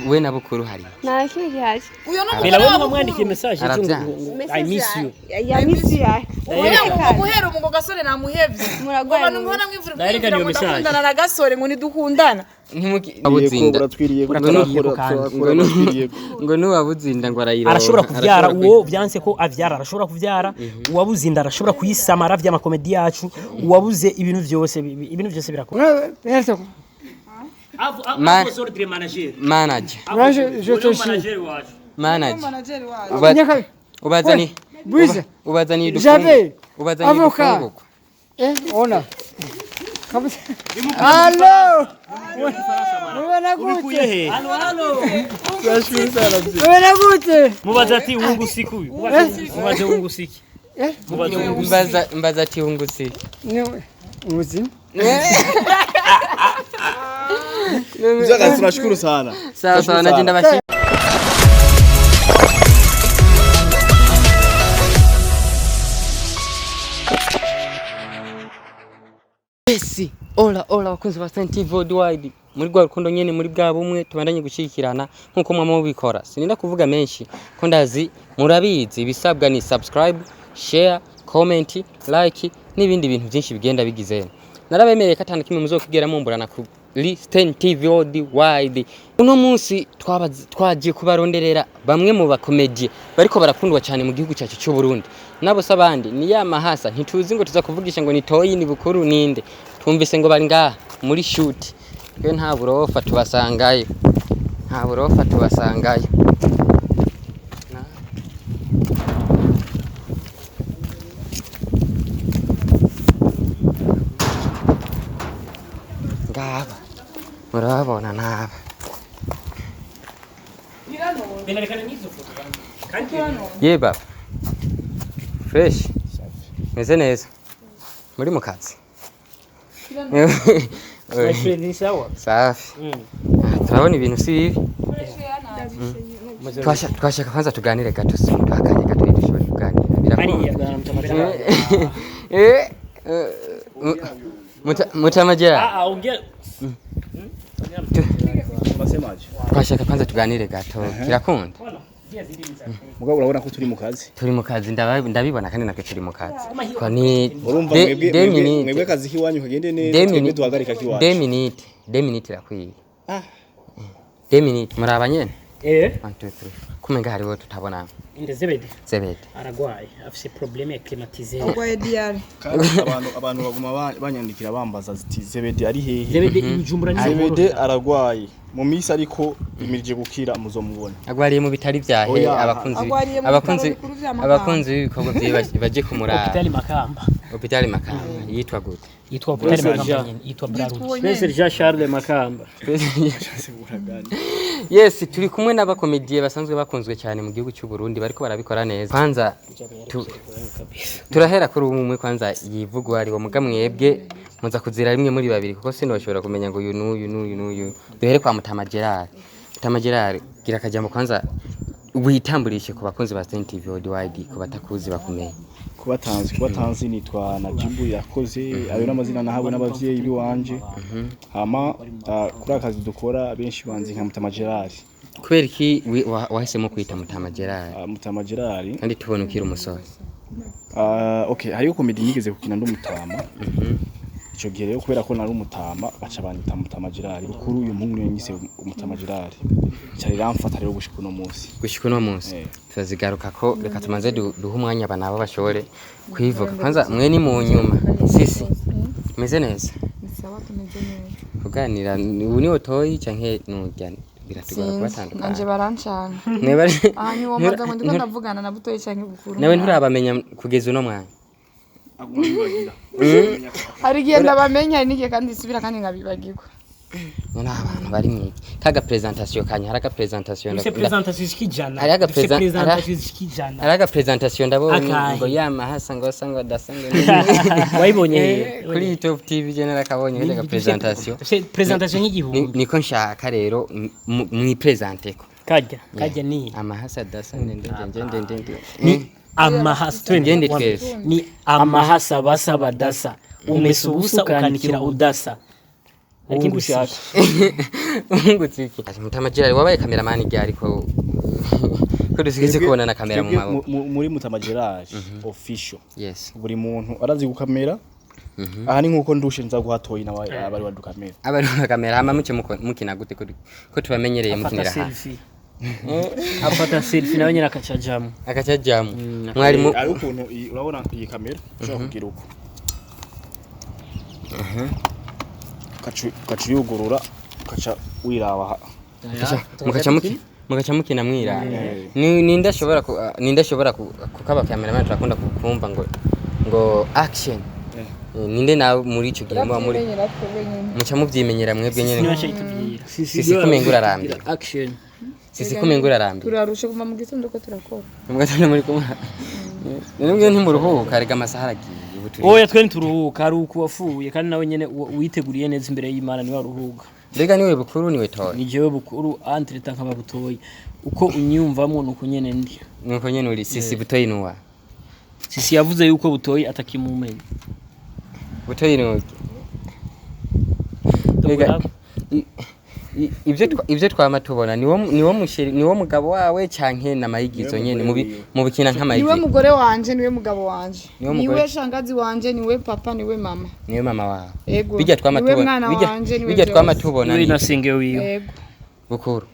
We na Bukuru hari Nta kimwe gihari. Uyo ni Bela umugore wewe wa mwamwandikiye Bukuru. message ejo Aravyanga. ngo I miss you. Ya miss you. Oya, ngo guhera ubu ngo Gasore namuhevye. Muragwaye Abantu mu muhora mwivura Ndayerekana iyo ngo message. ndakundana na Gasore, ngo ntidukundana. Abuzinda Buratwiriye. Buratwiriye kandi. ngo nuwabuzinda ngo arayironka. Arashobora kuvyara uwo vyanse ko avyara, arashobora kuvyara uwabuze inda, arashobora kuyisamara vy'amakomedi yacu, uwabuze ibintu vyose, ibintu vyose birakora. Manager. Moi, je te suis. Manager. Manager wacu. Ubazani Bwiza. ubazani J'avais. ubazani Avocat. dufungurwa. Eh, on a. Comme ça. Allô. Ubona Ubikuye gute? he? Ubona gute? Mubaze ati wungusiki uyu. Mubaze wungusiki. Eh? Mubaze wungusiki. Mbaza ati wungutse. Ni ubuzima. Mzee, tunashukuru sana. Sawa sawa, nagenda bashi. Yes, hola hola bakunzi ba Saint TV Worldwide. Muri rwa rukundo nyene, muri bwa bumwe tubandanye gushikirana nkuko mwama mubikora. Sininda kuvuga menshi ko ndazi murabizi, ibisabwa ni subscribe, share, comment, like n'ibindi bintu byinshi bigenda bigize. Narabemereye ko atanu kimwe muzokigera mumburana kuri Sten TV Worldwide. Uno munsi twagiye kubaronderera bamwe mu bakomedie bariko barakundwa cyane mu gihugu cyacu cy'u Burundi. Nabo se abandi ni ya mahasa, ntituzi ngo tuza kuvugisha ngo ni Toyi, ni Bukuru, ninde. Twumvise ngo bari ngaha muri shoot. Twe nta burofa tubasangayo. Nta burofa tubasangayo. Ngaba murababona naba. Benarekana n'izo foto kandi. Ye baba. Fresh. Meze neza. Muri mu kazi. My friend ni sawa. Safi. Ah, turabona ibintu si bibi. Twashaka kwanza tuganire gato, si akanya gato dushobora kuganira. Hariya. Birakunda. Eh, eh, Mutamagera. Ah, ongea. Unasemaje? Twashaka kwanza tuganire gato. Kirakunda. Mugabo urabona ko turi mu kazi. Turi mu kazi, ndabibona kandi natwe turi mu kazi. Kwa ni Urumva mwebwe mwebwe akazi kiwanyu kagende neza, twebwe duhagarika kiwacu. 2 minutes, 2 minutes irakwiye. 2 minutes muraba nyene. Eh, 1 2 3. Kumenga hariho tutabona. Inde Zebedi Zebede. aragwaye, afise problème ya climatiseur. Urwaye diyare. Kandi abantu baguma banyandikira bambaza ziti Zebedi ari hehe? Zebedi ibijumbura ni Zebedi aragwaye. Mu minsi ariko imirije gukira muzomubona. Agwariye mu bitari vyahe? Oya. Abakunzi Agwariye mu abakunzi bitaro bikuru vya Makamba. Abakunzi b'ibikorwa vyiwe baje kumuraba. Hôpital Makamba. Hôpital Makamba yitwa gute? Yitwa Hôpital Makamba nyene, yitwa Brarudi. Twese Jean Charles Makamba. Yes, turi kumwe n'abakomediye basanzwe bakunzwe cyane mu gihugu cy'u Burundi, bariko barabikora neza. Kwanza turahera kuri umwe kwanza yivugwa ari wo muga, mwebwe muza kuzira rimwe muri babiri kuko sinoshobora kumenya ngo uyu n'uyu n'uyu n'uyu. Duhere kwa Mutama Gerard. Mutama Gerard, gira akajambo kwanza witamburishe ku bakunzi ba Saint TV Worldwide, ku batakuzi bakumenye. Kubatanzi nitwa Najibu Yakoze, ayo n'amazina nahawe n'abavyeyi biwanje. Hama kuri akazi dukora benshi banzi nka Mutama Gerard. Kubera iki wahisemo kwita Mutama Gerard? Mutama Gerard. Kandi tubona ukiri umusore. Okay, hariho komedi nigeze gukina ndi umutama. Ico gihe rero kubera ko nari umutama baca banyita Mutama Gerard. Bukuru uyu muhungu niwe yanyise Umutama Gerard. Ca riramfata rero gushika uno munsi. Gushika uno munsi. Turazigaruka ko reka tumaze duhe umwanya aba nabo bashobore kwivuga kwanza. Mwe ni mu nyuma sisi meze neza. Ni sawa, tumeze neza. Kuganira ubu ni otoyi canke nurya biratugora Sinzi, kubatandukanya. nanje barancana. Aha ntiwomaza ngo ndiko ndavugana na Butoyi canke Bukuru. Nawe nturabamenya kugeza uno mwanya. Hari igihe ndabamenya, hari n'igihe kandi nsubira kandi nkabibagirwa. None abantu bari mwiki kaga presentation kanya hari aga presentation Dufise presentation zishika 100. Hariho aga Dufise presentation zishika 100. Hari aga presentation ndabonye. Akahe? Ngo yamahasa ngo sa ngo dasa ngo Wayibonye hehe? Kuri Top TV je narakabonye kaga presentation. Dufise presentation y'igihumbi. Niko nshaka rero mwipresente ko. Kajya kajya ni Amahasa dasa ndende ndende ndende. Ni amahasa. Tugende twese. Ni amahasa basa badasa, umesa ubusa ukanikira udasa. Ikindi ushaka. Wungutse iki? Mutama Gerard, wabaye cameraman ryari, ko dusigaye kubona na kamera mu Twebwe maboko? muri Mutama Gerard official, buri muntu arazi gukamera. Aha ni nkuko ndushe nza guhatoyi nawe abari badukamera. Abari na kamera, hama muce mukina gute, ko tubamenyereye Afata mukinira hafi? selfie, afata selfie nawe nyine akacajamo. Akacajamo mwari mu Ari ukuntu urabona iyi kamera ushobora kugira uko ukaca uyugurura, ukaca wiraba Mugaca mukina mwira. Ninde ashobora ninde ashobora kuko aba cameraman turakunda kumva ngo action. Ninde nawe muri ico gihe muba muri Turabyimenyera twebwe nyine. Muca muvyimenyera mwebwe nyene? Niba itubwira. Sisi kumenga urarambiwe. Action. Sisi kumenga urarambiwe. Turarushe kuva mu gitondo ko turakora. Mugatana muri kumwe none mbwe ntimuruhuka? Rega amasaha aragiye, ubu turi Oya, twe ntituruhuka, hari uku wafuye kandi nawe nyene witeguriye neza imbere y'Imana niwe aruhuka. Mbega niwe bukuru, niwe toya? Ni jewe bukuru, entre nkaba butoyi, uko unyumvamwo nuko nyene ndi. Nuko nyene uri. Sisi, butoyi nuwa? Sisi yavuze yuko butoyi atakimumenya. Butoyi nuwa? Mbega ivyo twama tubona, niwo mu chéri, niwo mugabo wawe, canke namayigizo nyene mubikina Niwe nk'amayigizo? mugore wanje, niwe mugabo wanje. Niwe mugore. Niwe shangazi wanje, niwe papa, niwe mama. Niwe mama wawe? Ego. Bijya twama Niwe tubona mwana wanje, niwe bijya twama byose. tubona Niwe ni nasenge wiwe. Ego. Bukuru,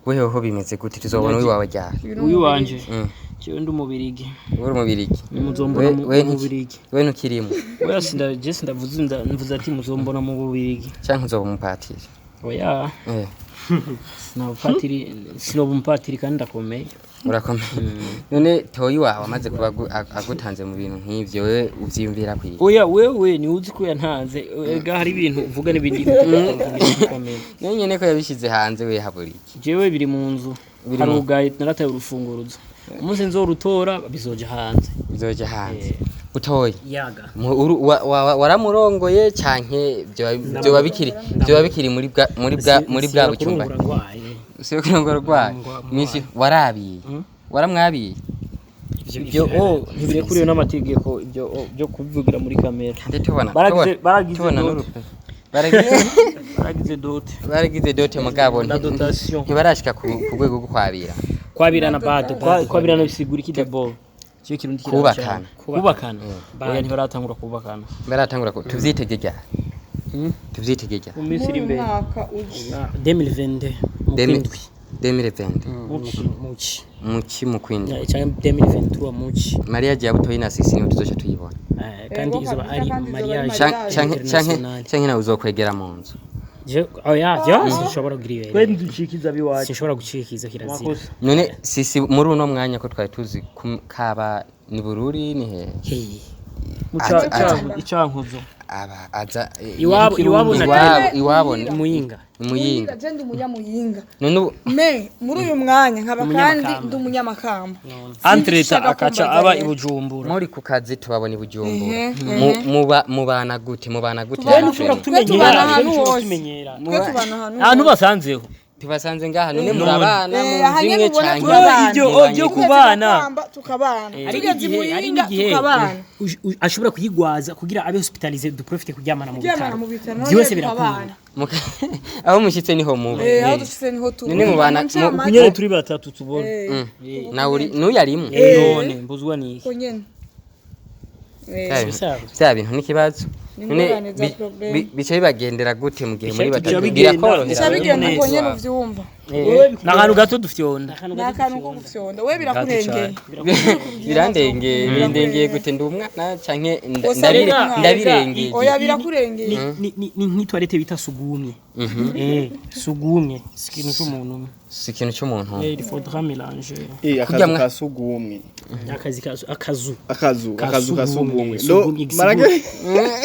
wewe ho bimeze gute? Tuzobona uwiwawe ryari? Uyu ni Uyu wanje? Mm. Jewe ndi umubirigi. Uri umubirigi? Muzombona mu We Bubirigi. We ntukirimo? Oya, sinda je sindavuze, mvuze ati muzombona mu Bubirigi. Canke uzoba umupatiri? Oya. Sinabupatiri, sinoba umupatiri kandi ndakomeye. Urakomeye. None toyi wawe amaze kuba agutanze mu bintu nk'ivyo, wewe uvyiyumvira kwiye? Oya, wewe ni uzi ko yantanze. Ega hari ibintu uvuga n'ibindi bikomeye. Nawe nyene ko yabishize hanze, we habura iki? Jewe biri mu nzu. Biri mu- Harugaye, narataye urufunguruzo. Umunsi nzorutora bizoja hanze. Bizoja hanze. Utoye Yaga. Waramurongoye canke vyoba bikiri muri bwa bucumba? Ngwaye. Si kurongora urwaye misi warabiye, waramwabiye? Ibyo ntibirekuriwe n'amategeko, ibyo byo kubivugira muri kamera. Kandi tubona Baragize tubona dote. n'urupe baragize. Baragize dote. Baragize dote, mugabo La dotation. ntibarashika ku rwego rwo kwabira. Kwabirana bado. Kwabirana bisigura iki d'abord? Cyo kirundi Kubakana. Kubakana. Oya, ntibaratangura kubakana. Baratangura ko tuvyitege ryari? Tuvyitege ryari? Mu minsi iri imbere. Mwaka uje. 2022 mu kwindwi. 2020? Muci, muci. Muci, mu kwindwi. Cyangwa 2023 muci. Mariage ya Butoyi na Sisi niho tuzoca tuyibona. Kandi Ego izoba kabisa, ari kandi izoba ari mariage mariage. Canke internationale. canke nawe uzokwegera mu nzu? Je, oya, je sinshobora kugira iyo Twe erreur. ntiducikiza abiwacu. Sinshobora gucikiza, kirazira. Makosa. None Sisi, muri uno mwanya ko twari tuzi kaba ni Bururi, ni he? Hey. Icankuzo. Aba aza Iwabo na iwabo iwabo Muyinga. Muyinga. Je ndi umunyamuyinga. None ubu Me muri uyu mwanya nkaba kandi Umunyamakamba. ndi umunyamakamba. Entreta Sinshaka akaca kumbaza aba rero. i Bujumbura. Muri ku kazi tubabona i Bujumbura. Ehe, Mubana gute, mubana gute? Tubana na Ntushobora Anthony? kutumenyera. Twe tubana ahantu Ntushobora hose. kutumenyera. Twe tubana ahantu Ahantu basanzeho. Tubasanze ngaha, none murabana Eh, mu nzu aha nyene imwe ubona canke turabana. Ibyo mubanye byo gute? kubana. Makamba tukabana, Hari tugeze n'igihe, hari Muyinga n'igihe tukabana. Ashobora kuyigwaza kugira abe hospitalisé, duprofite kuryamana mu Kuryamana bitaro. mu bitaro, none Byose tukabana. birakunda. Aho mushitse niho muba? Eh, aho dushitse niho tuba. None mubana Ncamake, Kunyere turi batatu tubona. Nawe uri n'uyarimwe? None mbuzwa niki? uko nyene. Eh, Vya bintu n'ikibazo. Ni None ingorane za problème. bica bibagendera gute mu gihe muri Bica batatu? bigenda- Birakorohera? Bica bigenda uko nyene Wawe. uvyumva. Ni akantu gato dufyonda. Ni akantu ko gufyonda, we birakurengeye. Birandengeye, bindengeye gute? Ndi umwana canke Gusa birakurengeye. ndabirengeye? Oya, birakurengeye. Ni nk'itoilette bita sugumye. Sugumye. Si ikintu c'umuntu umwe. Si ikintu c'umuntu. Il faudra mélanger. Eh, Kurya akazu ka sugumwe. Akazi ka akazu. Akazu ka sugumwe. Sugumye, Ndo marake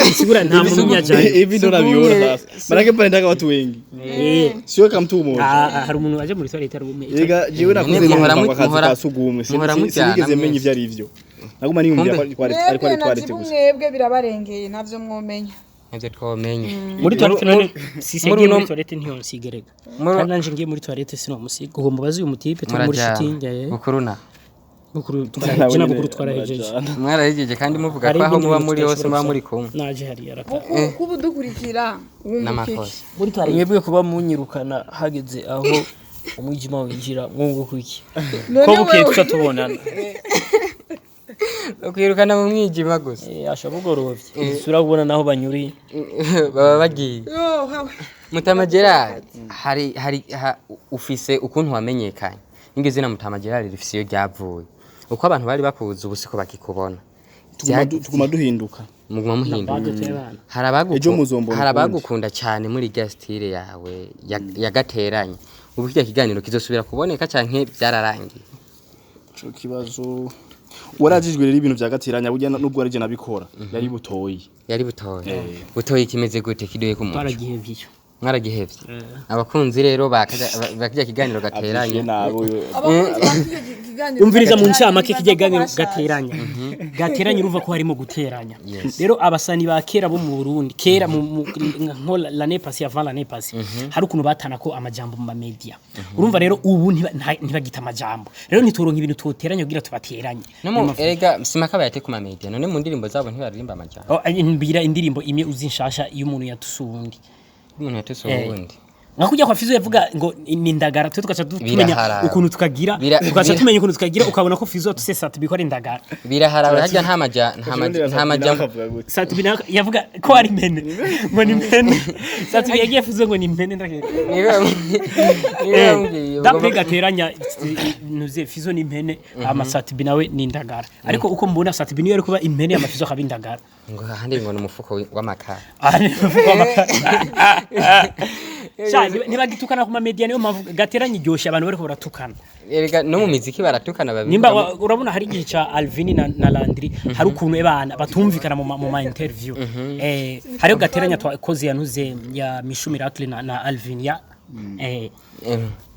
gisigura nta muntu umwe ajayo. hivi ndo naviona sasa. Marake pale ndaka watu wengi. Sio kama mtu mmoja. Ah, hari umuntu aje muri toilette ari umwe. Ega jewe nakuze None numva ngo akazu ka sugumwe. muhora mujyana Sinigeze menya mwese. ivyo ari vyo. Naguma niyumvira ko ari Mwebwe toilette najibu gusa. mwebwe birabarengeye, ntavyo mwomenya. Nivyo twomenya. Muri toilette none sisi muri yagiye muri toiletteiyonsigerega. Muri- Kandi nanje ngiye muri toilette sinomusiga. Ugomba ubaze uyu mutipe turi muri Murajyana. shooting. Bukuru na Bukuru twarahejeje na Bukuru twarahejeje. Mwarahejeje kandi muvuga Hari ko aho ibindi muba bintu muri hose tudashobora muba muri gusaba. kumwe. Naje hariya arata. Kuba udukurikira wumva iki? N'amakosa. Muri twari Mwebwe kuba munyirukana hageze aho umwijima winjira, mwunguka iki? None Ko bukeye wewe- tuca tubonana. Ukwirukana mu mwijima gusa. Eh, asha bugorovye isura kubona naho banyuriye. Baba bagiye. Yo, hawe. Mutama Gerard, hari ufise ukuntu wamenyekanye. Ninge zina Mutama Gerard rifise iyo ryavuye. Uko abantu bari bakuzi ubu siko bakikubona. Tuguma duhinduka. Muguma muhinduka. Baduteye abana. Hari abaguku- Ejo muzombona hari ukundi. abagukunda cyane muri rya style yawe yagateranye. Ubu kirya kiganiro kizosubira kuboneka canke byararangiye? Ico kibazo warajijwe rero, ibintu vyagateranya burya nubwo ari je nabikora, yari Butoyi. Yari Butoyi. Butoyi kimeze gute kidoye ku muco? Twaragihevye icyo. Mwaragihevye. Abakunzi rero bakajya kiganiro gateranye. Avyishuye nabi uyo. Abakunzi ba kino kiganiro Umviriza, mu ncamake, bibaza kijya ko ganiro bashaje. gateranya, gateranya, urumva ko harimo guteranya. Yes. Rero abasani ba kera bo mu Burundi kera, nko l'année passée, avant l'année passée, hari ukuntu batana ko amajambo mu mamedia. Urumva rero ubu ntibagita amajambo, rero ntituronka ibintu tuteranya kugira tubateranye. No mu erega simaka bayate ku mamedia, none mu ndirimbo zabo ntibaririmba amajambo? Oh, mbwira indirimbo imwe uzi nshasha iyo umuntu yatuse uwundi. Umuntu yatuse uwundi? Nka kujya kwa Fizo yavuga ngo ni indagara, twe tugaca tumenya Biraharawe. ukuntu tukagira, tugaca tumenya ukuntu tukagira, ukabona ko Fizo yatuse Sat-B ko ari indagara. Biraharawe harya nta majambo. Sat-B nawe yavuga ko ari impene, ngo ni impene. Sat-B yagiye Fizo ngo ni impene, ndakeka. Niwe wambwiye. Dape gateranya nuze Fizo ni impene, ama Sat-B nawe ni indagara, ariko uko mbona Sat-B niyo ari kuba impene, ama Fizo akaba indagara. Ngo ahandi ngo ni umufuko w'amakara. Aha ni umufuko w'amakara. Sha, ntibagitukana ku mamedia, niyo mpamvu gateranya iryoshye, abantu bariko baratukana. Erega no mu miziki baratukana babiri. Nimba urabona hari igihe ca Alvin na Landry, hari ukuntu ebana batumvikana mu ma interview. Hariho gateranya twakoze yanuze ya Mishu Miracle na Alvin ya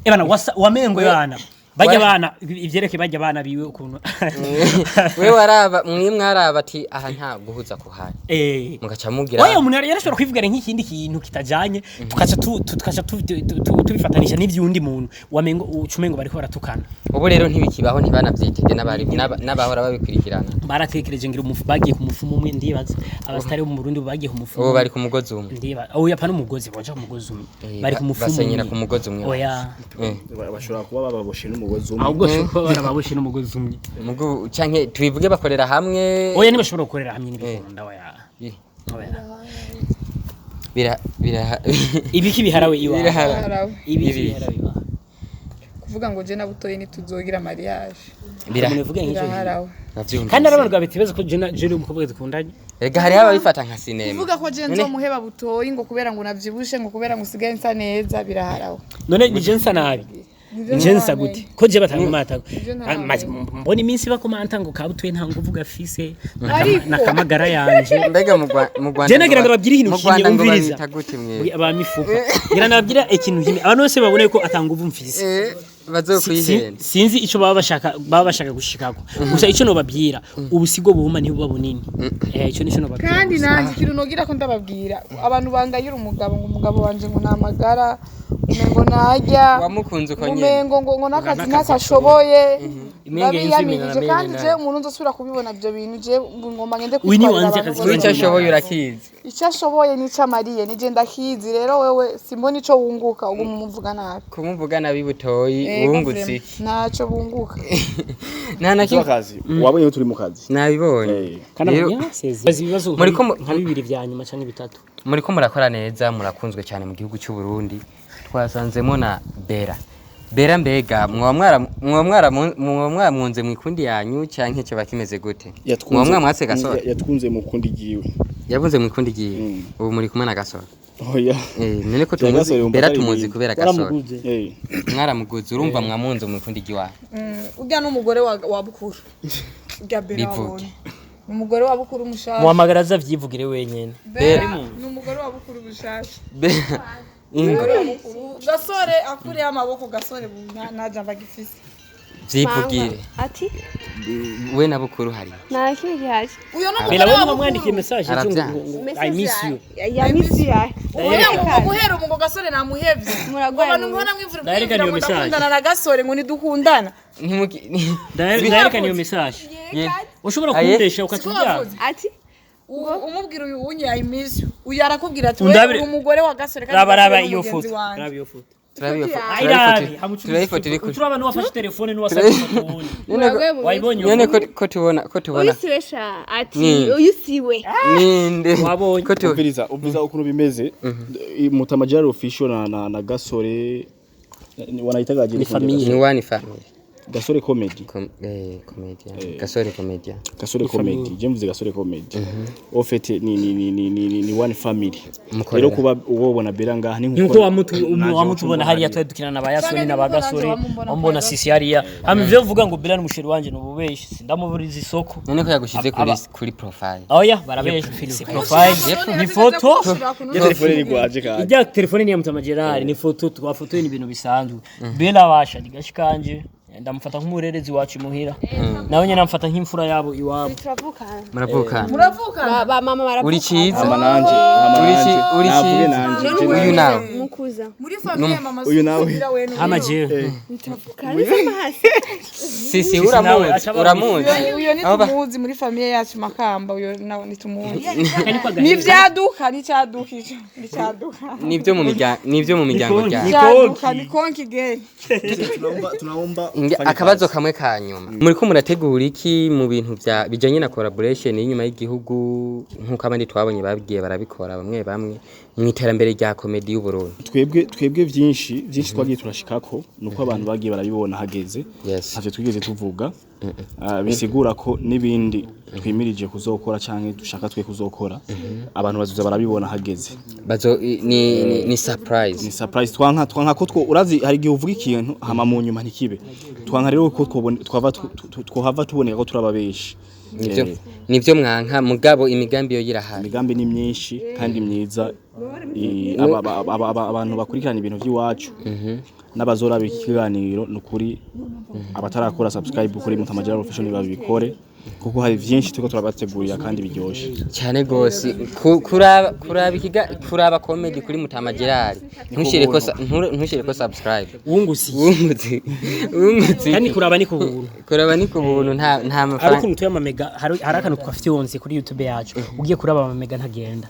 ebana wamengo ebana bajya bana ivyereke bajya bana biwe ukuntu. We waraba mwe mwaraba ati aha nta guhuza kuhari, mugaca mugira. Oya, umuntu yarashobora kwivugana nk'ikindi kintu kitajanye, tukaca tubifatanisha n'ivyundi muntu, wamengo ucumengo bariko baratukana. Ubu rero ntibikibaho, ntibanavyitege n'abahora babikurikirana. Baratekereje ngira umufu bagiye ku mufumu umwe, ndibaza abasitari bo mu Burundi bagiye ku mufumu. Ubu bari ku mugozi umwe. Ndiba oya, pana umugozi, boja ku mugozi umwe. Bari ku mufumu basenyera umwe. ku mugozi umwe. Oya. Bashobora kuba bababoshe n'umugozi umwe. Ahubwo kuba barababoshe n'umugozi umwe. Mugu canke tubivuge bakorera hamwe. Oya, ntibashobora gukorera hamwe, n'ibikunda, oya. Oya. Bira bira Ibiki biharawe iwawe? Birahara. Harawe. Ibiki Ibiki. biharawe iwawe? Kuvuga ngo je na Butoyi ntituzogira mariage. Bira. Umuntu uvuga nk'icyo kintu. Biraharawe. Bavyumvise. Kandi hari abantu babitibaza ko je n'umukobwa dukundanye. Erega hariho ababifata nka sinema. Kuvuga ko je nzomuheba Butoyi ngo kubera ngo navyibushe, ngo kubera ngo usigaye nsa neza, biraharawe. None ni je nsa nabi? Nivyo? Je nsa gute ko je batankomata? Nivyo ntaramenya. Mbona iminsi bakomanta ngo kabutuye nta nguvu gafise Ariko- nakamagara yanje. Mbega mu Rwanda Je nagira ndababwira ikintu mu kimwe, Rwanda ngo umviriza. babita gute mwe? Ba mifuka, ngira ndababwira ikintu kimwe, abantu bose babone ko atanguvu mfise. Bazokwihenda. Sinzi ico baba bashaka gushikako, gusa ico nobabwira, ubusigo buhuma ntibuba bunini. Ico nico nobabwira. Kandi Gusa. nanjye ikintu nogira ko ndababwira, abantu bangayira umugabo ngo umugabo wanje ngo namagara, umengo najya Wamukunze uko nyene. umengo ngo n'akazi ntakashoboye. Imyenge y'inzu Ndabiyamirije. imena Kandi na je umuntu nzosubira kubibona ibyo bintu, je ngomba ngende Uyu ni kwitwarira wanze abantu akazi bose. Icyo ashoboye urakizi. Icyo ashoboye n'icyo amariye nije ndakizi. Rero wewe simbona ico wunguka uguma umuvuga nabi. Kumuvuga nabi Butoyi, Ego, wungutse vraiment, iki? Ntacyo bunguka. Nta na kimwe. Akazi wabonye ko turi mu kazi. Nabibonye. Kandi Rero- abanyasezi bazi ibibazo Muri ko nka bibiri vya nyuma canke bitatu. Muriko murakora neza, murakunzwe cyane mu gihugu cy'u Burundi. Twasanzemo na Bera. Bera, mbega mwoba mwaramwunze mu ikundi yanyu canke kiba kimeze gute? Mwoba mwamwatse Gasore? Yatwunze mu kundi giwe. Yabunze mu ikundi giwe? Mm. Ubu muri kumwe na Gasore? Oya. None ko Ya tumuzi Gasore yumva Bera, atari tumuzi ibintu. kubera Gasore. Waramuguze. Mwaramuguze, urumva mwamunze mu ikundi giwawe. Urya n'umugore wa Bukuru, urya Bera. Bivuge. Wabonye ni umugore wa Bukuru mushasha. Muhamagara aza avyivugire wenyene. Bera ni umugore wa Bukuru mushasha. Bera. Umugore wa Bukuru. Gasore akuriye amaboko, Gasore nta jambo agifise. Vyivugire. Ati We na Bukuru hari nta kimwe gihari. Uyo ni Bela umugore wewe wa wamwandikiye Bukuru. message ejo ngo Aravyanga. ngo I miss you. Ya miss you. Ubu guhera ubu ngo Gasore namuhevye. Muragwaye Abantu mu mbona mwivura Ndayerekana iyo ngo message. ndakundana na Gasore, ngo ntidukundana. Ndayerekana iyo message. Ushobora Aye. kundesha Siko ukatubyara. wavuze. Ati Umubwira uyu unye "I miss you", uyu arakubwira ati we Undabire- uri umugore wa Gasore kandi Raba Gasore raba ni iyo mugenzi foto. wanje. Raba iyo foto. Turabifoto. Turayifoto iri kuri Uturaba n'uwafashe telefone n'uwasabye ifoto wundi. muragwaye mu Wayibonye iyo none foto? ko tubona ko tubona Uyu siwe sha. Ati Ni. uyu siwe. Ninde? Wabonye. Ko tu Umviriza ukuntu bimeze. Mutama Gerard official na Gasore wanaitaga Ni famille. Ni one family. Gasore comedy. Comedian Gasore comedian. Gasore comedy, je mvuze Gasore comedy. Au fait ni one family. Mukorera. Rero kuba wobona Bera ngaha ni Nkuko wamutubona hariya twari dukina na ba Yasoni na ba Gasore, wambona sisi hariya. Hama ivyo mvuga ngo Bela ni umusheri wanje nububeshi, sindamuburiza isoko. None ko yagushize kuri profile? Oya, barabesha. Si profile, ni foto. Telefone ni gwaje kandi. Ijya telefone ni ya Mutama Gerard, ni foto twafotoye, ni ibintu bisanzwe. Bela basha ni gashikanje, ndamufata nk'umurerezi wacu imuhira. Nawe nyene amfata nk'imfura yabo iwabo. Turavukana. Muravukana? Muravukana. Ba mama baravukana. Uri ciza. Hama nanje, hama Uri nanje. uri Navuge ciza. nanje. None Uyu nawe. Mukuza. Muri famille mama Uyu nawe. Suzira we Hama jewe. Turavukana. Nisema hasi. Sisi nawe, uramuzi? aca Uramuzi? Uyo nitumuzi muri famille yacu Makamba, uyo nawe nitumuzi. Nivyaduka, nicyaduka ico, nicyaduka. Nibyo mu miryango, nibyo mu miryango ryawe. Cyaduka ni konki gay. Tunaomba Akabazo kamwe ka nyuma: muriko murategura iki mu bintu vya bijanye na collaboration y'inyuma y'igihugu, nk'uko abandi twabonye babigiye barabikora bamwe bamwe mu iterambere rya comedy y'u Burundi? Twebwe byinshi byinshi twagiye turashikako nuko abantu bagiye barabibona hageze. Ntavyo twigeze tuvuga. Bisigura ko n'ibindi twimirije kuzokora canke dushaka twe kuzokora, abantu bazoza barabibona hageze. Bazo ni surprise. Ni surprise. Twanka ko two urazi hari igihe uvuga ikintu hama mu nyuma ntikibe. Twanka rero ko twobone twava twohava tuboneka ko turababeshi. Nivyo, nivyo mwanka, mugabo imigambi yo yirahari. Imigambi ni myinshi kandi myiza. Abantu bakurikirana ibintu by'iwacu n'abazoraba ikiganiro, ni ukuri abatarakora subscribe kuri Mutama Gerard Official babikore, kuko hari byinshi turiko turabategurira kandi biryoshe. Cyane gose. Kuraba kuraba comedy kuri Mutama Gerard, ntushireko subscribe. Wungusi. Wungutse, wungutse. Kandi kuraba ni ku buntu. Kuraba ni ku buntu, nta Hari mafaranga. ukuntu tuya amamega, hari akantu twafyonze kuri YouTube yacu. Ugiye kuraba amamega ntagenda.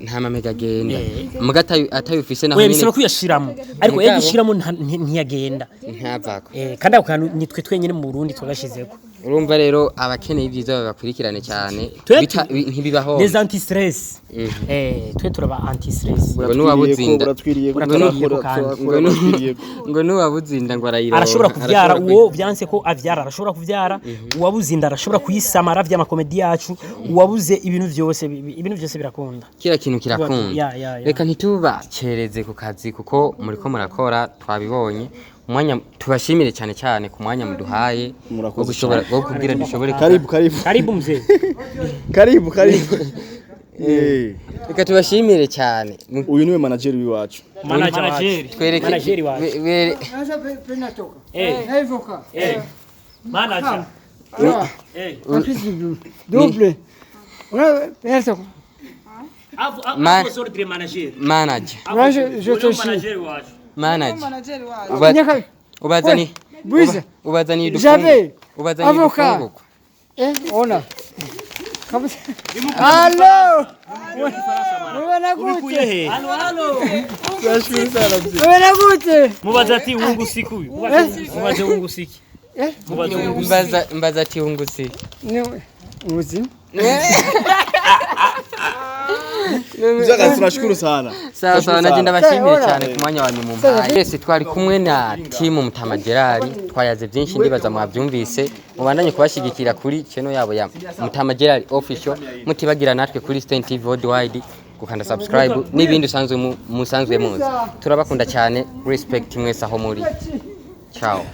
Nta mamega agenda muga atayufise naho Oya, nyene. bisaba kuyashiramo. Ariko iyo Mugabo- ugishiramo ntiyagenda. Ntavako. Kandi ako kantu nitwe twenyine mu Burundi twagashizeko. Urumva rero abakeneye ibyiza babakurikirane cyane. Twe Ntibibaho. Les anti stress. Twe turaba anti stress. Ngo nuwabuzinda Uratwiriye ko Uratwiriye ko kandi. ngo nuwabuzinda ngo arayironka. Arashobora kuvyara. Arashobora Uwo vyanse ko avyara arashobora kuvyara, uwabuze inda arashobora kuyisama aravye amakomedi yacu, uwabuze ibintu vyose ibintu vyose birakunda. Kila kintu kirakunda. Ya. Reka ntitubacereze ku kazi kuko muriko murakora, twabibonye umwanya. Tubashimire cyane cyane ku mwanya muduhaye Murakoze wo gushobora wo kugira dushobore Karibu, karibu. Karibu mzee. Karibu, karibu. Reka tubashimire cyane. Uyu niwe manager w'iwacu. Manager wacu. Twereke Manager wacu. Sasa penatoka. Eh. Naivoka. Manager. Ah. Eh. Double. Una penatoka. Ordre manager. Manager. Moi, je te suis. Manager wacu. Manager. Manager wacu. Ubazani Bwiza. ubazaniye J'avais. ubazaniye Avocat. udufungurwa. Eh, ona. Kabisa. Allo. Ubona gute? Halo halo. Ubona gute? Mubaze ati wungusiki uyu. Mubaze wungusiki. Eh? Mubaze wungusiki. Mbaza ati wungutse. Ni ubuzima. Mzaka, tunashukuru sana. Sawa sawa, nanjye ndabashimiye Ora. cyane ku mwanya wanyu mumpaye. Twese twari kumwe na timu Mutama Gerard, twayaze byinshi, ndibaza mwabyumvise. Mubandanye kubashyigikira kuri channel yabo ya Mutama Gerard Official, mutibagira natwe kuri Stein TV Worldwide gukanda subscribe n'ibindi usanzwe musanzwe muzi. Turabakunda cyane, respect mwese aho muri. Ciao.